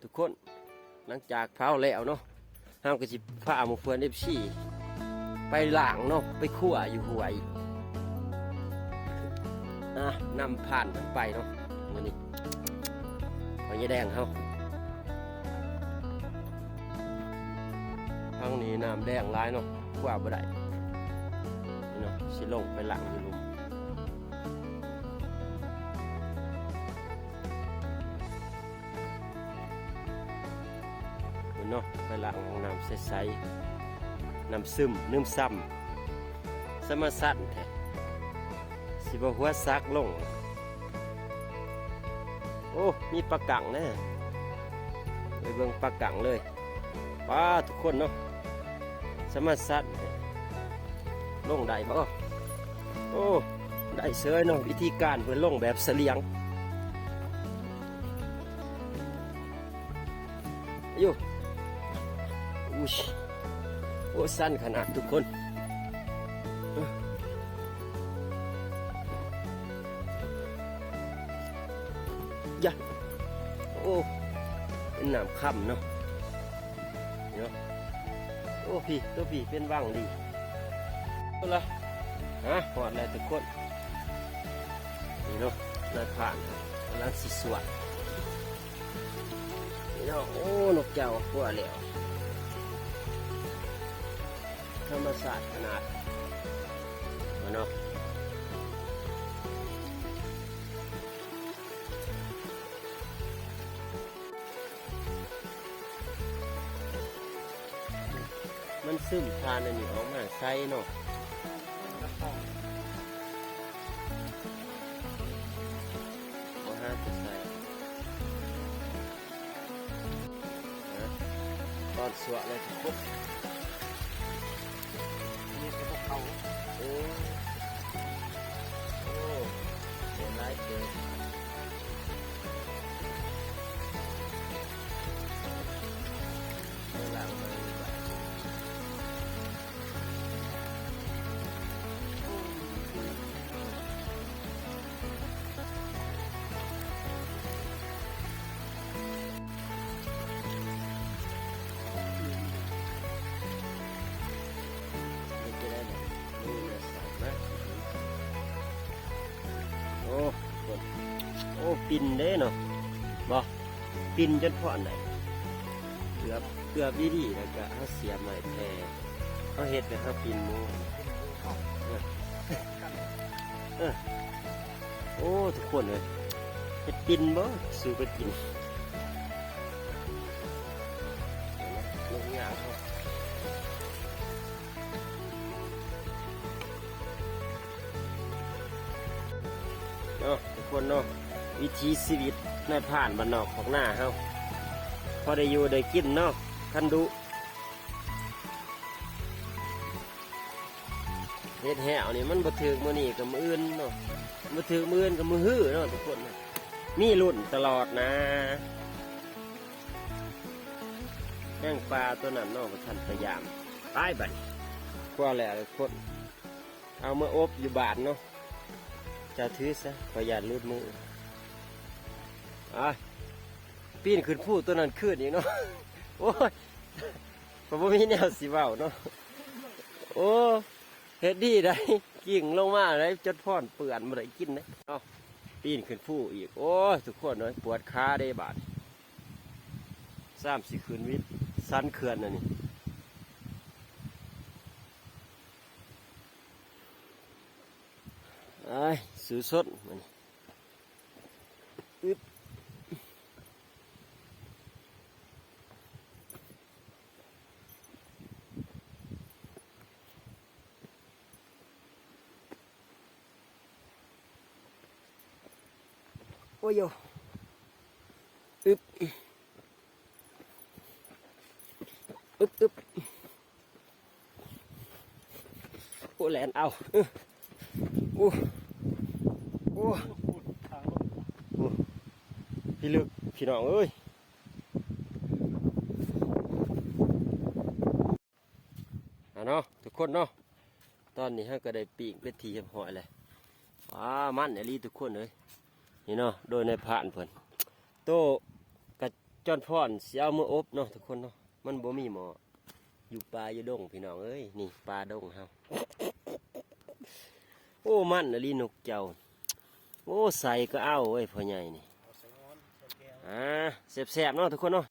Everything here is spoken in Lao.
ທຸກຄົນ ຫຼັງຈາກເຜົາແລ້ວເນາະ ເຮົາກໍຊິພາໝູ່ເພື່ອນເອັຟຊີໄປລ້າງເນາະ ໄປຄົວຢູ່ຫ້ວຍ ອ່ະ ນຳພານກັນໄປເນາະ ມື້ນີ້ພໍ່ໃຫຍ່ແດງເຮົາ ທາງນີ້ນ້ຳແດງຫຼາຍເນາະ ຄົວບໍ່ໄດ້ເນາະ ຊິລົງໄປລ້າງຢູ່ລຸ່ມ ພຸ້ນເນາະ ໄປລ້າງຫ້ອງນ້ຳໃສໆ ນ້ຳຊຶມ ນ້ຳຊຳ ສະມາຊັນແທ້ ຊິບໍ່ຫົວສັກລົງ ໂອ້ ມີປາກັງເດີ ໄປເບິ່ງປາກັງເລີຍ ປ້າ ທຸກຄົນເນາະ ສະມາຊັນແທ້ ລົງໄດ້ບໍ່? ໂອ້ ໄດ້ເສີຍເນາະ ວິທີການເພິ່ນລົງແບບສະຫຼຽງ ຢູ່ ອຸຍ ໂອ້ ຊັນຂະໜາດທຸກຄົນ ຢາ ໂອ້ ເປັນນ້ຳຄຳເນາະ ເນາະ ໂອ້ ພີ້ ໂຕພີ້ເປັນວັງດີ ເອົາລະ ຮະ ຮອດແລ້ວທຸກຄົນ ນີ້ເນາະ ນາຍພານກຳລັງຊິສວດ ນີ້ເນາະ ໂອ້ ນົກເຈົ້າ ຄົວແລ້ວ ທຳມະຊາດຂະໜາດ ບໍ່ເນາະ ມັນຊຶມຜ່ານອັນນີ້ອອກມາໃສເນາະ ບໍ່ຫາແຕ່ໃສ ນະ ຕອນສວະເລີຍທຸກຄົນ ນີ້ຄືພວກເຂົາ ໂອ້ ໂອ້ ເປັນຫຼາຍເຕີບ ໄປລ້າງໃໝ່ດີກວ່າ. ໂອ້ ໂອ້ ປິ່ນເດ້ເນາະ ບໍ່ ປິ່ນຈົນພໍອັນໃດ ເກືອບ ເກືອບດີໆ ແລ້ວກະເຮົາສຽບໄມ້ແຜ່ ເຮົາເຮັດແບບເຮົາປິ່ນໝູ ເອີ ເອີ ໂອ້ ທຸກຄົນເອີຍ ເຮັດປິ່ນບໍ່ ສູ່ໄປກິນ ເບິ່ງຫຍ້າເຂົາ ເນາະ ທຸກຄົນເນາະ ວິຖີຊີວິດນາຍພານບ້ານນອກຄອກນາເຮົາ ພໍໄດ້ຢູ່ໄດ້ກິນເນາະ ຄັນດຸ ເຮັດແຫ້ວນີ້ມັນບໍ່ຖືກມື້ນີ້ກໍມື້ອື່ນເນາະ ບໍ່ຖືກມື້ອື່ນກໍມື້ຮືເນາະ ທຸກຄົນເນາະ ມີລຸ້ນຕະຫຼອດນາ ແມງປ່າຕົວນັ້ນເນາະ ບໍ່ທັນໄປຢາມ ໄປບັດນີ້ ພໍແລ້ວທຸກຄົນ ເອົາມາອົບຢູ່ບ້ານເນາະ ເຈົ້າຖືຊະ ຂ້ອຍຢ້ານຫຼຸດມື ອາ ປີນຂຶ້ນພູຕົວນັ້ນຄືນອີກເນາະ ໂອ້ຍ ຂ້ອຍບໍ່ມີແນວຊິເວົ້າເນາະ ໂອ້ ເຮັດດີໄດ໋ ກິ້ງລົງມາໄດ໋ ຈົນພ້ອນເປື້ອນ ບໍ່ໄດ້ກິນເດ້ເນາະ ປີນຂຶ້ນພູອີກ ໂອ້ຍ ທຸກຄົນເອີຍ ປວດຂາເດ້ບາດ ຊ້ຳຊິຂຶ້ນວິດ ສັນເຂື່ອນອັນນີ້ ໄປ ສູ້ຊົນ ອຶບ ໂອ້ໂຢ ອຶບ ອຶບ ອຶບ. ໂອ້ ແລ່ນເອົາ ເອີ ໂອ້ ໂອ້ ໂອ້ ພິລຶກ ພີ່ນ້ອງເອີຍ ອາ ເນາະ ທຸກຄົນເນາະ ຕອນນີ້ເຮົາກໍໄດ້ປີ້ງເປັນທີ່ຮຽບຮ້ອຍແລ້ວ ວ້າ ມັນອີ່ຫຼີທຸກຄົນເອີຍ ນີ້ເນາະ ໂດຍນາຍພານເພິ່ນ ໂຕກະ จอนพอนสิเอามืออบเนาะทุกคนเนาะ มันบ่มีหม้อ อยู่ป่าอยู่ดงพี่น้องเอ้ย นี่ป่าดงเฮา โอ้ มันอีหลีนกเจ้า โอ้ ใส่ก็เอาเว้ยพ่อใหญ่นี่ เอาใส่งอนใส่แก้ว อ่า แซ่บๆเนาะทุกคนเนาะ